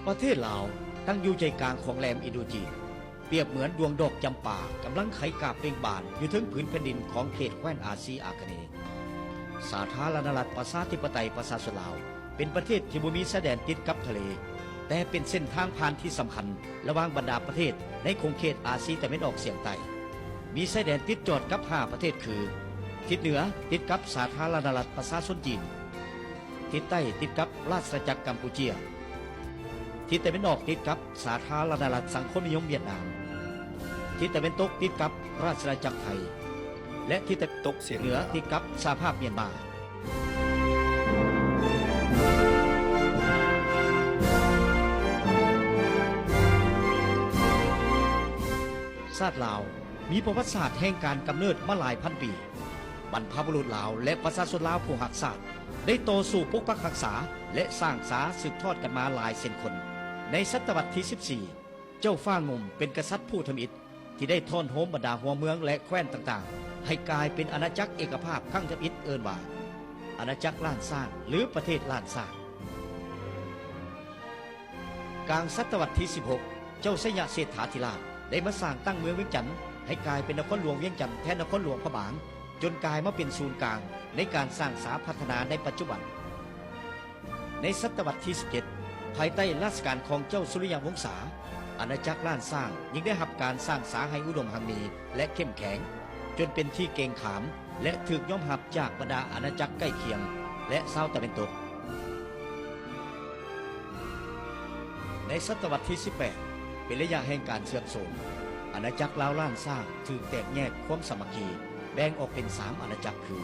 ປະເທດລາວຕັ້ງຢູ່ໃຈກາງຂອງແຫຼມອິນໂດຈີນ, ປຽບເໝືອນດວງດອກຈຳປາກຳລັງໄຂກາບເບັ່ງບານຢູ່ເທິງຜືນແຜ່ນດິນຂອງເຂດແຄວ້ນອາຊີອາຄະເນ. ສາທາລະນະລັດປະຊາທິປະໄຕປະຊາຊົນລາວ ເປັນປະເທດທີ່ບໍ່ມີຊາຍແດນຕິດກັບທະເລ, ແຕ່ເປັນເສັ້ນທາງຜ່ານທີ່ສຳຄັນລະຫວ່າງບັນດາປະເທດໃນຂົງເຂດອາຊີຕາເວັນອອກສຽງໃຕ້. ມີຊາຍແດນຕິດຈອດກັບຫ້າປະເທດຄື: ທິດເໜືອຕິດກັບສາທາລະນະລັດປະຊາຊົນຈີນ, ທິດໃຕ້ຕິດກັບລາຊະອານາຈັກກຳປູເຈຍ, ທິດຕາເວັນອອກຕິດກັບສາທາລະນະລັດສັງຄົມນິຍົມຫວຽດນາມ, ທິດຕາເວັນຕົກຕິດກັບລາຊະອານາຈັກໄທ ແລະ ທິດຕາເວັນຕົກສຽງເໜືອຕິດກັບສະຫະພາບມຽນມາ. ຊາດລາວມີປະຫວັດສາດແຫ່ງການກຳເນີດມາຫຼາຍພັນປີ. ບັນພະບຸລຸດລາວ ແລະ ປະຊາຊົນລາວຜູ້ຮັກຊາດ ໄດ້ຕໍ່ສູ້ປົກປັກຮັກສາ ແລະ ສ້າງສາສືບທອດກັນມາຫຼາຍເຊັ່ນຄົນ. ໃນສະຕະວັດທີສິບສີ່ ເຈົ້າຟ້າງຸ່ມເປັນກະສັດຜູ້ທຳອິດ ທີ່ໄດ້ທ້ອນໂຮມບັນດາຫົວເມືອງ ແລະ ແຄວ້ນຕ່າງໆ ໃຫ້ກາຍເປັນອານາຈັກເອກະພາບຄັ້ງທຳອິດ ເອີ້ນວ່າ ອານາຈັກລ້ານຊ້າງ ຫຼື ປະເທດລ້ານຊ້າງ. ກາງສະຕະວັດທີສິບຫົກ ເຈົ້າໄຊຍະເສດຖາທິລາດ ໄດ້ມາສ້າງຕັ້ງເມືອງວຽງຈັນ ໃຫ້ກາຍເປັນນະຄອນຫຼວງວຽງຈັນແທນນະຄອນຫຼວງພະບາງ, ຈົນກາຍມາເປັນສູນກາງໃນການສ້າງສາພັດທະນາໃນປັດຈຸບັນ. ໃນສະຕະວັດທີສິບເຈັດ ພາຍໃຕ້ລາຊະການຂອງເຈົ້າສຸລິຍະວົງສາ, ອານາຈັກລ້ານຊ້າງຍິ່ງໄດ້ຮັບການສ້າງສາໃຫ້ອຸດົມຮັ່ງມີ ແລະ ເຂັ້ມແຂງ, ຈົນເປັນທີ່ເກງຂາມ ແລະ ຖືກຍອມຮັບຈາກບັນດາອານາຈັກໃກ້ຄຽງ ແລະ ຊາວຕາເວັນຕົກ. ໃນສະຕະວັດທີສິບແປດ ເປັນໄລຍະແຫ່ງການເສື່ອມໂຊມ. ອານາຈັກລາວລ້ານຊ້າງຖືກແຕກແຍກຄວາມສາມັກຄີ ແບ່ງອອກເປັນສາມອານາຈັກຄື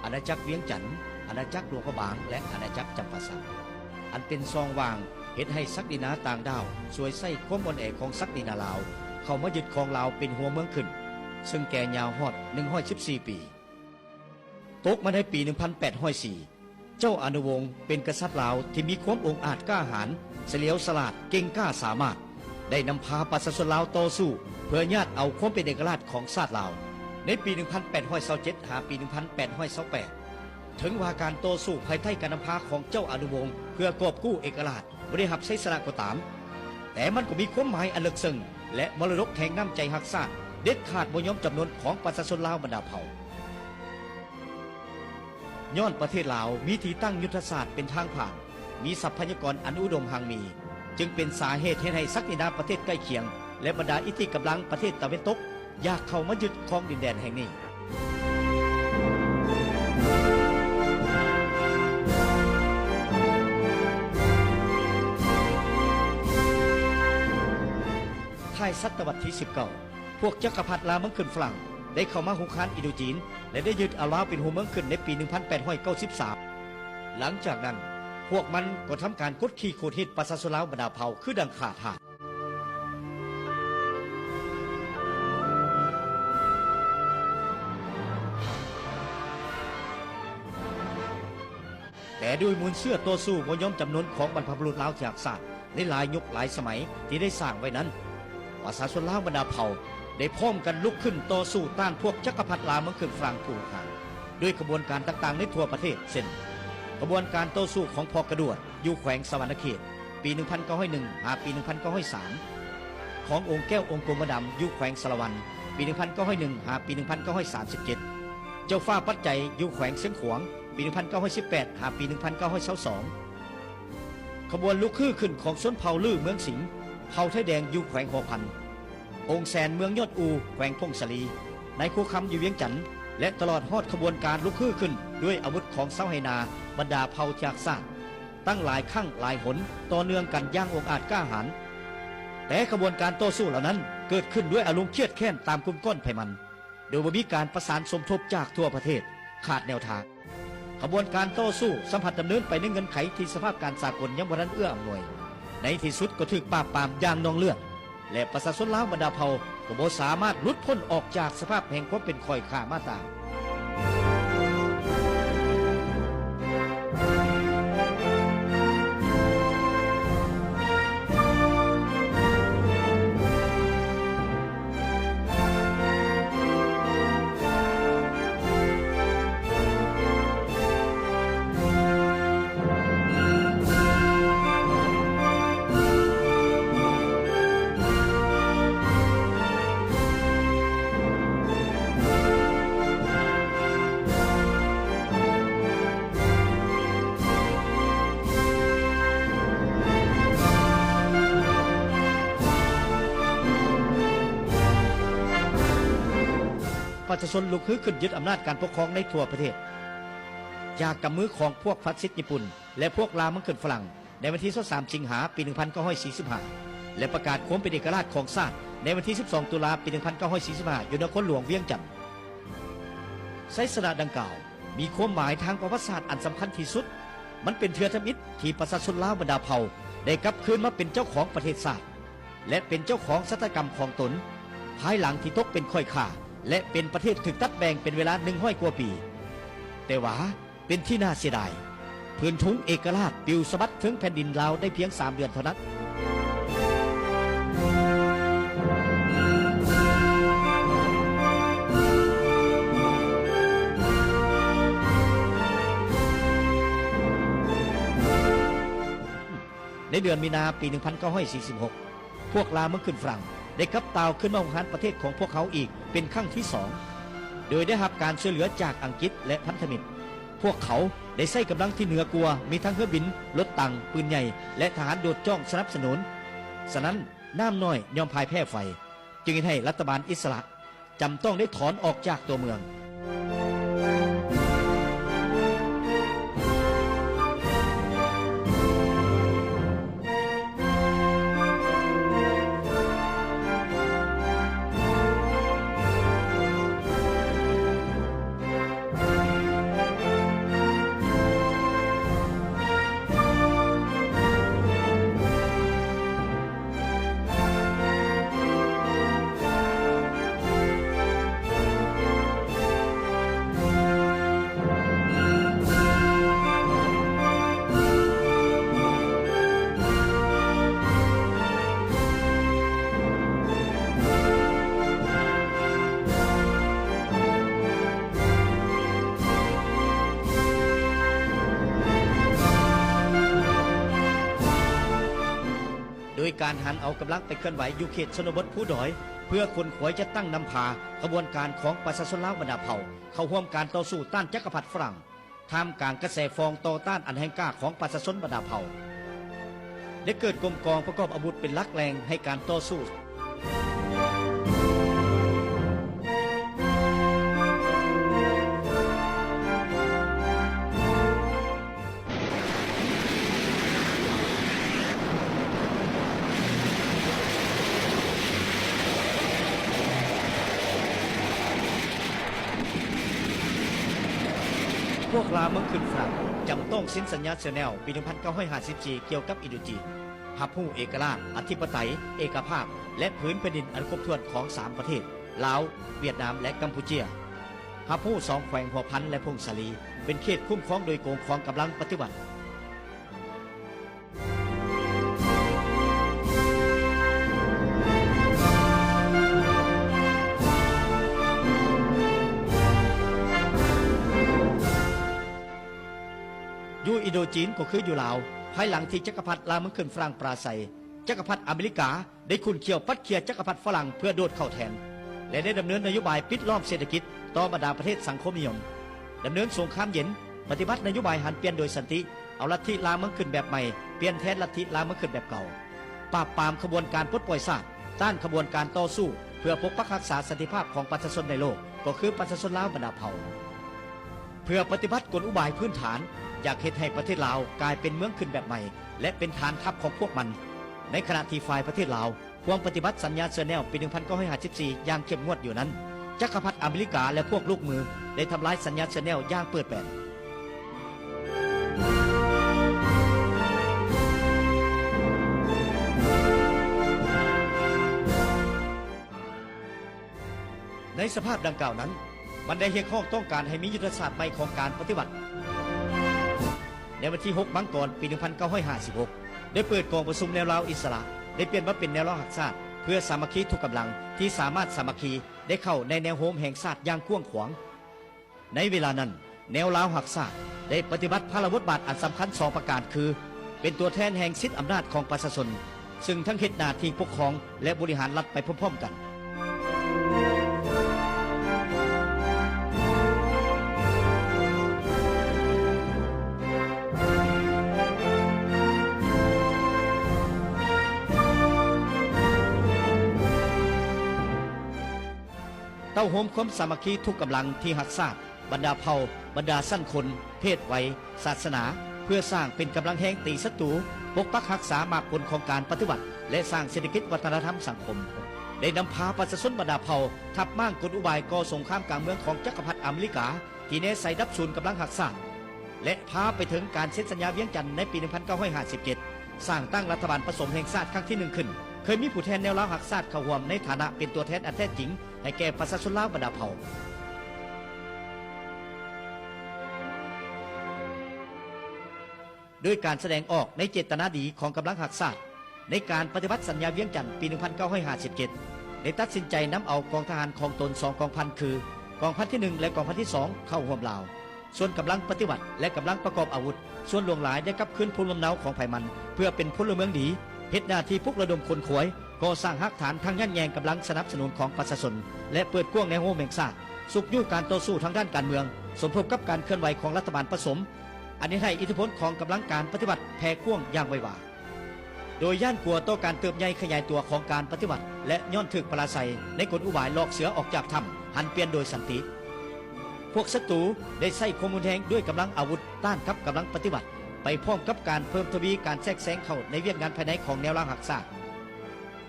ອານາຈັກວຽງຈັນ, ອານາຈັກຫຼວງພະບາງ ແລະ ອານາຈັກຈຳປາສັກ, ອັນເປັນຊ່ອງວ່າງເຮັດໃຫ້ສັກດິນາຕ່າງດ້າວສວຍໃຊ້ຄວາມອ່ອນແອຂອງສັກດິນາລາວ ເຂົ້າມາຍຶດຄອງລາວເປັນຫົວເມືອງຂຶ້ນ, ເຊິ່ງແກ່ຍາວຮອດໜຶ່ງຮ້ອຍສິບສີ່ປີ. ຕົກມາໃນປີໜຶ່ງພັນແປດຮ້ອຍສີ່ ເຈົ້າອະນຸວົງເປັນກະສັດລາວທີ່ມີຄວາມອົງອາດກ້າຫານ, ສະຫຼຽວສະຫຼາດ, ເກັ່ງກ້າສາມາດ, ໄດ້ນຳພາປະຊາຊົນລາວຕໍ່ສູ້ເພື່ອຍາດເອົາຄວາມເປັນເອກະລາດຂອງຊາດລາວ. ໃນປີໜຶ່ງພັນແປດຮ້ອຍຊາວເຈັດ ຫາປີໜຶ່ງພັນແປດຮ້ອຍຊາວແປດ ເຖິງວ່າການຕໍ່ສູ້ພາຍໃຕ້ການນຳພາຂອງເຈົ້າອະນຸວົງເພື່ອກອບກູ້ເອກະລາດ ບໍ່ໄດ້ຮັບໄຊຊະນະກໍຕາມ, ແຕ່ມັນກໍມີຄວາມໝາຍອັນເລິກເຊິ່ງ ແລະ ມໍລະດົກແຫ່ງນ້ຳໃຈຮັກຊາດເດັດຂາດບໍ່ຍອມຈຳນົນຂອງປະຊາຊົນລາວບັນດາເຜົ່າ. ຍ້ອນປະເທດລາວມີທີ່ຕັ້ງຍຸດທະສາດເປັນທາງຜ່ານ, ມີຊັບພະຍາກອນອັນອຸດົມຮັ່ງມີ, ຈຶ່ງເປັນສາເຫດເຮັດໃຫ້ສັກດິນາປະເທດໃກ້ຄຽງ ແລະ ບັນດາອິດທິກຳລັງປະເທດຕາເວັນຕົກ ຢາກເຂົ້າມາຍຶດຄອງດິນແດນແຫ່ງນີ້. ທ້າຍສະຕະວັດທີສິບເກົ້າ ພວກຈັກກະພັດລ່າເມືອງຂຶ້ນຝຣັ່ງໄດ້ເຂົ້າມາຮຸກຮານອິນໂດຈີນ ແລະ ໄດ້ຍຶດເອົາລາວເປັນຫົວເມືອງຂຶ້ນໃນປີໜຶ່ງພັນແປດຮ້ອຍເກົ້າສິບສາມ. ຫຼັງຈາກນັ້ນ ພວກມັນກໍທຳການກົດຂີ່ຂູດຮີດປະຊາຊົນລາວບັນດາເຜົ່າຄືດັ່ງຂ້າທາດ. ແຕ່ດ້ວຍມູນເຊື້ອຕໍ່ສູ້ບໍ່ຍອມຈຳນົນຂອງບັນພະບຸລຸດລາວທີ່ຮັກຊາດໃນຫຼາຍຍຸກຫຼາຍສະໄໝທີ່ໄດ້ສ້າງໄວ້ນັ້ນ, ປະຊາຊົນລາວບັນດາເຜົ່າໄດ້ພ້ອມກັນລຸກຂຶ້ນຕໍ່ສູ້ຕ້ານພວກຈັກກະພັດລ່າເມືອງຂຶ້ນຝຣັ່ງຜູ້ຮຸກຮານ ດ້ວຍຂະບວນການຕ່າງໆໃນທົ່ວປະເທດ ເຊັ່ນ ຂະບວນການຕໍ່ສູ້ຂອງພໍ່ກະດວດ ຢູ່ແຂວງສະຫວັນນະເຂດ ປີໜຶ່ງພັນເກົ້າຮ້ອຍໜຶ່ງ ຫາປີໜຶ່ງພັນເກົ້າຮ້ອຍສາມ, ຂອງອົງແກ້ວອົງກົມມະດຳ ຢູ່ແຂວງສາລະວັນ ປີໜຶ່ງພັນເກົ້າຮ້ອຍໜຶ່ງ ຫາປີໜຶ່ງພັນເກົ້າຮ້ອຍສາມສິບເຈັດ, ເຈົ້າຟ້າປັດໄຈ ຢູ່ແຂວງຊຽງຂວາງ ປີໜຶ່ງພັນເກົ້າຮ້ອຍສິບແປດ ຫາປີໜຶ່ງພັນເກົ້າຮ້ອຍຊາວສອງ, ຂະບວນລຸກຮືຂຶ້ນຂອງຊົນເຜົ່າລືເມືອງສິງ, ເຜົ່າໄທແດງ ຢູ່ແຂວງຫົວພັນ, ອົງແສນເມືອງຍອດອູ ແຂວງຜົ້ງສາລີ, ນາຍຄົວຄຳຢູ່ວຽງຈັນ ແລະ ຕະຫຼອດຮອດຂະບວນການລຸກຮືຂຶ້ນດ້ວຍອາວຸດຂອງຊາວໄຮ່ນາບັນດາເຜົ່າທີ່ຮັກຊາດ ຕັ້ງຫຼາຍຄັ້ງຫຼາຍຫົນຕໍ່ເນື່ອງກັນຢ່າງອົງອາດກ້າຫານ. ແຕ່ຂະບວນການຕໍ່ສູ້ເຫຼົ່ານັ້ນເກີດຂຶ້ນດ້ວຍອາລົມຄຽດແຄ້ນຕາມກຸ່ມກ້ອນໄພມັນ, ໂດຍບໍ່ມີການປະສານສົມທົບຈາກທົ່ວປະເທດ, ຂາດແນວທາງ. ຂະບວນການຕໍ່ສູ້ສຳພັດດຳເນີນໄປໃນເງື່ອນໄຂທີ່ສະພາບການສາກົນຍັງບໍ່ທັນເອື້ອອຳນວຍ. ໃນທີ່ສຸດກໍຖືກປາບປາມຢ່າງນອງເລືອດ ແລະ ປະຊາຊົນລາວບັນດາເຜົ່າກໍບໍ່ສາມາດຫຼຸດພົ້ນອອກຈາກສະພາບແຫ່ງຄວາມເປັນຂ້ອຍຂ້າມາຕາມ. ໃ ປະຊາຊົນລຸກຮືຂຶ້ນຍຶດອຳນາດການປົກຄອງໃນທົ່ວປະເທດ ຈາກກຳມືຂອງພວກຟາຊິດຍີ່ປຸ່ນ ແລະ ພວກລ່າເມືອງຂຶ້ນຝຣັ່ງ ໃນວັນທີຊາວສາມ ສິງຫາ ປີໜຶ່ງພັນເກົ້າຮ້ອຍສີ່ສິບຫ້າ ແລະ ປະກາດຄວາມເປັນເອກະລາດຂອງຊາດ ໃນວັນທີສິບສອງ ຕຸລາ ປີໜຶ່ງພັນເກົ້າຮ້ອຍສີ່ສິບຫ້າ ຢູ່ນະຄອນຫຼວງວຽງຈັນ. ໄຊຊະນະດັ່ງກ່າວ ມີຄວາມໝາຍທາງປະຫວັດສາດອັນສຳຄັນທີ່ສຸດ. ມັນເປັນເທື່ອທຳອິດທີ່ປະຊາຊົນລາວບັນດາເຜົ່າ ໄດ້ກັບຄືນມາເປັນເຈົ້າຂອງປະເທດຊາດ ແລະ ເປັນເຈົ້າຂອງຊະຕາກຳຂອງຕົນ ພາຍຫຼັງທີ່ຕົກເປັນຂ້ອຍຂ້າ ແລະ ເປັນປະເທດຖືກຕັດແບ່ງເປັນເວລາໜຶ່ງຮ້ອຍກວ່າປີ. ແຕ່ວ່າ ເປັນທີ່ໜ້າເສຍດາຍ, ຜືນທຸງເອກະລາດປິວສະບັດເທິງແຜ່ນດິນລາວໄດ້ພຽງສາມເດືອນເທົ່ານັ້ນ. ໃນເດືອນມີນາ ປີໜຶ່ງພັນເກົ້າຮ້ອຍສີ່ສິບຫົກ ພວກລ່າເມືອງຂຶ້ນຝຣັ່ງ ໄດ້ກັບຕ່າວຄືນມາຮຸກຮານປະເທດຂອງພວກເຮົາອີກເປັນຄັ້ງທີສອງ ໂດຍໄດ້ຮັບການຊ່ວຍເຫຼືອຈາກອັງກິດ ແລະ ພັນທະມິດ. ພວກເຂົາໄດ້ໃຊ້ກຳລັງທີ່ເໜືອກວ່າ, ມີທັງເຮືອບິນ, ລົດຖັງ, ປືນໃຫຍ່ ແລະ ທະຫານໂດດຈ້ອງສະໜັບສະໜູນ. ສະນັ້ນ, ນ້ຳນ້ອຍຍອມພ່າຍແພ້ໄຟ, ຈຶ່ງເຮັດໃຫ້ລັດຖະບານອິດສະຫຼະ ຈຳຕ້ອງໄດ້ຖອນອອກຈາກຕົວເມືອງ. ໂດຍການຫັນເອົາກຳລັງໄປເຄື່ອນໄຫວຢູ່ເຂດຊົນນະບົດພູດອຍ ເພື່ອຂົນຂວາຍຈັດຕັ້ງນຳພາຂະບວນການຂອງປະຊາຊົນລາວບັນດາເຜົ່າ ເຂົ້າຮ່ວມການຕໍ່ສູ້ຕ້ານຈັກກະພັດຝຣັ່ງ ທ່າມກາງກະແສຟອງຕໍ່ຕ້ານອັນແຮງກ້າຂອງປະຊາຊົນບັນດາເຜົ່າ ໄດ້ເກີດກົມກອງປະກອບອາວຸດເປັນຫຼັກແຫຼ່ງໃຫ້ການຕໍ່ສູ້. ພວກລ່າເມືອງຂຶ້ນຝຣັ່ງ ຈຳຕ້ອງເຊັນສັນຍາເຊແນວ ປີໜຶ່ງພັນເກົ້າຮ້ອຍຫ້າສິບສີ່ ກ່ຽວກັບອິນໂດຈີນ, ຮັບຮູ້ເອກະລາດ, ອະທິປະໄຕ, ເອກະພາບ ແລະ ຜືນແຜ່ນດິນອັນຄົບຖ້ວນຂອງສາມປະເທດ ລາວ, ຫວຽດນາມ ແລະ ກຳປູເຈຍ, ຮັບຮູ້ສອງແຂວງຫົວພັນ ແລະ ຜົ້ງສາລີ ເປັນເຂດຄຸ້ມຄອງໂດຍກົງຂອງກຳລັງປະຕິວັດ. ຢູ່ອິນໂດຈີນກໍຄືຢູ່ລາວ, ພາຍຫຼັງທີ່ຈັກກະພັດລ່າເມືອງຂຶ້ນຝຣັ່ງປາໄຊ, ຈັກກະພັດອາເມລິກາ ໄດ້ຂຸ້ນຂ້ຽວປັດເຂ້ຍຈັກກະພັດຝຣັ່ງເພື່ອໂດດເຂົ້າແທນ ແລະ ໄດ້ດຳເນີນນະໂຍບາຍປິດລ້ອມເສດຖະກິດຕໍ່ບັນດາປະເທດສັງຄົມນິຍົມ, ດຳເນີນສົງຄາມເຢັນ, ປະຕິບັດນະໂຍບາຍຫັນປ່ຽນໂດຍສັນຕິ, ເອົາລັດທິລ່າເມືອງຂຶ້ນແບບໃໝ່ປ່ຽນແທນລັດທິລ່າເມືອງຂຶ້ນແບບເກົ່າ, ປາບປາມຂະບວນການປົດປ່ອຍຊາດ, ຕ້ານຂະບວນການຕໍ່ສູ້ເພື່ອປົກປັກຮັກສາສັນຕິພາບຂອງປະຊາຊົນໃນໂລກ, ກໍຄືປະຊາຊົນລາວບັນດາເຜົ່າ. ເພື່ອປະຕິບັດກົນອຸບາຍພື້ນຖານ ຢາກເຮັດໃຫ້ປະເທດລາວກາຍເປັນເມືອງຂຶ້ນແບບໃໝ່ ແລະ ເປັນຖານທັບຂອງພວກມັນ. ໃນຂະນະທີ່ຝ່າຍປະເທດລາວພວມປະຕິບັດສັນຍາເຊີແນວປີໜຶ່ງພັນເກົ້າຮ້ອຍຫ້າສິບສີ່ຢ່າງເຂັ້ມງວດຢູ່ນັ້ນ, ຈັກກະພັດອາເມລິກາ ແລະ ພວກລູກມືໄດ້ທຳລາຍສັນຍາເຊີແນວຢ່າງເປີດແປນ. ໃນສະພາບດັ່ງກ່າວນັ້ນ, ມັນໄດ້ຮຽກຮ້ອງຕ້ອງການໃຫ້ມີຍຸດທະສາດໃໝ່ຂອງການປະຕິວັດ. ໃນວັນທີຫົກ ມັງກອນ ປີໜຶ່ງພັນເກົ້າຮ້ອຍຫ້າສິບຫົກ ໄດ້ເປີດກອງປະຊຸມແນວລາວອິດສະຫຼະ, ໄດ້ປ່ຽນມາເປັນແນວລາວຮັກຊາດ ເພື່ອສາມັກຄີທຸກກຳລັງທີ່ສາມາດສາມັກຄີໄດ້ເຂົ້າໃນແນວໂຮມແຫ່ງຊາດຢ່າງກວ້າງຂວາງ. ໃນເວລານັ້ນ, ແນວລາວຮັກຊາດໄດ້ປະຕິບັດພາລະບົດບາດອັນສຳຄັນສອງປະການ ຄື ເປັນຕົວແທນແຫ່ງສິດອຳນາດຂອງປະຊາຊົນ, ຊຶ່ງທັງເຮັດໜ້າທີ່ປົກຄອງ ແລະ ບໍລິຫານລັດໄປພ້ອມໆກັນ. ໃ ເຕົ້າໂຮມຄວາມສາມັກຄີທຸກກຳລັງທີ່ຮັກຊາດ, ບັນດາເຜົ່າ, ບັນດາຊັ້ນຄົນ, ເພດໄວ, ສາສະໜາ, ເພື່ອສ້າງເປັນກຳລັງແຮງຕີສັດຕູ, ປົກປັກຮັກສາໝາກຜົນຂອງການປະຕິວັດ ແລະ ສ້າງເສດຖະກິດວັດທະນະທຳສັງຄົມ, ໄດ້ນຳພາປະຊາຊົນບັນດາເຜົ່າ ທັບມ້າງກົນອຸບາຍກໍ່ສົງຄາມກາງເມືອງຂອງຈັກກະພັດອາເມລິກາ ທີ່ແນໃສ່ດັບສູນກຳລັງຮັກຊາດ ແລະ ພາໄປເຖິງການເຊັນສັນຍາວຽງຈັນໃນປີໜຶ່ງພັນເກົ້າຮ້ອຍຫ້າສິບເຈັດ ສ້າງຕັ້ງລັດຖະບານປະສົມແຫ່ງຊາດຄັ້ງທີໜຶ່ງຂຶ້ນ, ເຄີຍມີຜູ້ແທນແນວລາວຮັກຊາດເຂົ້າຮ່ວມໃນຖານະເປັນຕົວແທນອັນແທ້ຈິງໃຫ້ແກ່ປະຊາຊົນລາວບັນດາເຜົ່າ. ໂດຍການສະແດງອອກໃນເຈດຕະນາດີຂອງກຳລັງຮັກຊາດ ໃນການປະຕິບັດສັນຍາວຽງຈັນປີໜຶ່ງພັນເກົ້າຮ້ອຍຫ້າສິບເຈັດ ໄດ້ຕັດສິນໃຈນຳເອົາກອງທະຫານຂອງຕົນສອງກອງພັນ ຄື ກອງພັນທີໜຶ່ງ ແລະ ກອງພັນທີສອງ ເຂົ້າຮ່ວມລາວ. ສ່ວນກຳລັງປະຕິວັດ ແລະ ກຳລັງປະກອບອາວຸດ ສ່ວນຫຼວງຫຼາຍໄດ້ກັບຄືນພູມລຳເນົາຂອງໃຜມັນ ເພື່ອເປັນພົນລະເມືອງດີ, ເຮັດໜ້າທີ່ປຸກລະດົມຂົນຂວາຍ, ກໍ່ສ້າງຮາກຖານທາງຍາດແຍ່ງກຳລັງສະໜັບສະໜູນຂອງປະຊາຊົນ ແລະ ເປີດກວ້າງແນວໂນ້ມແຫ່ງຊາດ, ຊຸກຍູ້ການຕໍ່ສູ້ທາງດ້ານການເມືອງ, ສົມທົບກັບການເຄື່ອນໄຫວຂອງລັດຖະບານປະສົມ, ອັນເຮັດໃຫ້ອິດທິພົນຂອງກຳລັງການປະຕິວັດແຜ່ກວ້າງຢ່າງໄວວາ. ໂດຍຢ້ານກົວຕໍ່ການເຕີບໃຫຍ່ຂະຫຍາຍຕົວຂອງການປະຕິວັດ ແລະ ຍ້ອນຖືກປະລາໄຊໃນກົນອຸບາຍຫຼອກເສືອອອກຈາກຖ້ຳ ຫັນປ່ຽນໂດຍສັນຕິ, ພວກສັດຕູໄດ້ໃຊ້ຄວາມຮຸນແຮງດ້ວຍກຳລັງອາວຸດຕ້ານກັບກຳລັງປະຕິວັດ ໄປພ້ອມກັບການເພີ່ມທະວີການແຊກແຊງເຂົ້າໃນວຽກງານພາຍໃນຂອງແນວລາວຮັກຊາດ.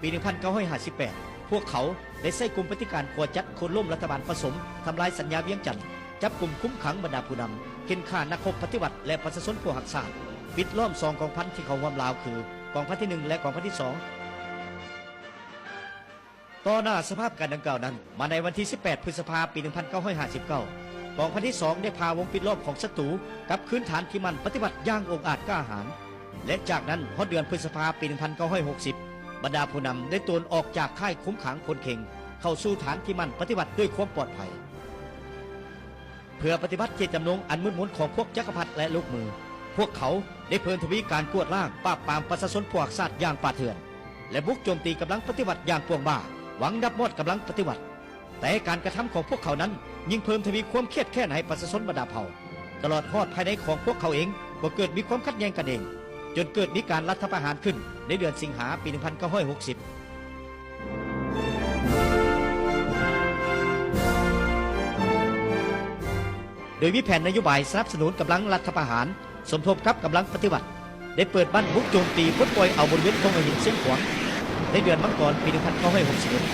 ປີໜຶ່ງພັນເກົ້າຮ້ອຍຫ້າສິບແປດ ພວກເຂົາໄດ້ໃຊ້ກຸ່ມປະຕິການຂົວຈັດໂຄ່ນລົ້ມລັດຖະບານປະສົມ, ທຳລາຍສັນຍາວຽງຈັນ, ຈັບກຸມຄຸມຂັງບັນດາຜູ້ນຳ, ເຂັ່ນຂ້ານັກຮົບປະຕິວັດ ແລະ ປະຊາຊົນຜູ້ຮັກຊາດ, ປິດລ້ອມສອງກອງພັນທີ່ເຂົ້າຮ່ວມລາວ ຄື ກອງພັນທີໜຶ່ງ ແລະ ກອງພັນທີສອງ. ຕໍ່ໜ້າສະພາບການດັ່ງກ່າວນັ້ນ, ມາໃນວັນທີສິບແປດ ພຶດສະພາ ປີໜຶ່ງພັນເກົ້າຮ້ອຍຫ້າສິບເກົ້າ ກອງພັນທີສອງໄດ້ຜ່າວົງປິດລ້ອມຂອງສັດຕູກັບຄືນຖານທີ່ໝັ້ນປະຕິວັດຢ່າງອົງອາດກ້າຫານ ແລະ ຈາກນັ້ນຮອດເດືອນພຶດສະພາ ປີໜຶ່ງພັນເກົ້າຮ້ອຍຫົກສິບ ບັນດາຜູ້ນຳໄດ້ໂຕນອອກຈາກຄ້າຍຄຸມຂັງໂພນເຄັງ ເຂົ້າສູ່ຖານທີ່ໝັ້ນປະຕິວັດດ້ວຍຄວາມປອດໄພ. ເພື່ອປະຕິບັດເຈດຈຳນົງອັນມືດມົນຂອງພວກຈັກກະພັດ ແລະ ລູກມື, ພວກເຂົາໄດ້ເພີ່ມທະວີການກວດລ້າງປາບປາມປະຊາຊົນຜູ້ຮັກຊາດຢ່າງປ່າເຖື່ອນ ແລະ ບຸກໂຈມຕີກຳລັງປະຕິວັດຢ່າງປວງບ້າ, ຫວັງດັບມອດກຳລັງປະຕິວັດ. ແຕ່ການກະທຳຂອງພວກເຂົານັ້ນຍິ່ງເພີ່ມທະວີຄວາມຄຽດແຄ້ນໃຫ້ປະຊາຊົນບັນດາເຜົ່າ, ຕະຫຼອດຮອດພາຍໃນຂອງພວກເຂົາເອງກໍເກີດມີຄວາມຂັດແຍ່ງກັນເອງ, ຈົນເກີດມີການລັດຖະປະຫານຂຶ້ນໃນເດືອນສິງຫາ ປີໜຶ່ງພັນເກົ້າຮ້ອຍຫົກສິບ ໂດຍມີແຜນນະໂຍບາຍສະໜັບສະໜູນກຳລັງລັດຖະປະຫານ ສົມທົບກັບກຳລັງປະຕິວັດ ໄດ້ເປີດບັ້ນບຸກໂຈມຕີປົດປ່ອຍເອົາບໍລິເວນທົ່ງຫົວຫີນຊຽງຂວາງ ໃນເດືອນມັງກອນ ປີໜຶ່ງພັນເກົ້າຮ້ອຍຫົກສິບເອັດ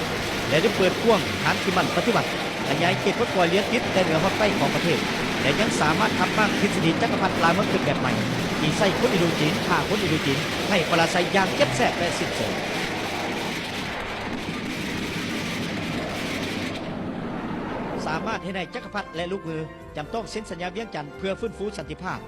ແລະ ໄດ້ເປີດກວ້າງຖານທີ່ໝັ້ນປະຕິວັດ, ຂະຫຍາຍເຂດປົດປ່ອຍລຽນຕິດແຕ່ເໜືອຮອດໃຕ້ຂອງປະເທດ ແລະ ຍັງສາມາດທັບມ້າງທິດສະດີຈັກກະພັດລາວເມືອງຂຶ້ນແບບໃໝ່ ທີ່ໃຊ້ຄົນອິນໂດຈີນຂ້າຄົນອິນໂດຈີນໃຫ້ປະລາໄຊຢ່າງເຈັບແສບ ແລະ ສິ້ນເຊີງ. ສາມາດເຮັດໃຫ້ຈັກກະພັດ ແລະ ລູກມືຈຳຕ້ອງເຊັນສັນຍາວຽງຈັນເພື່ອຟື້ນຟູສັນຕິພາບ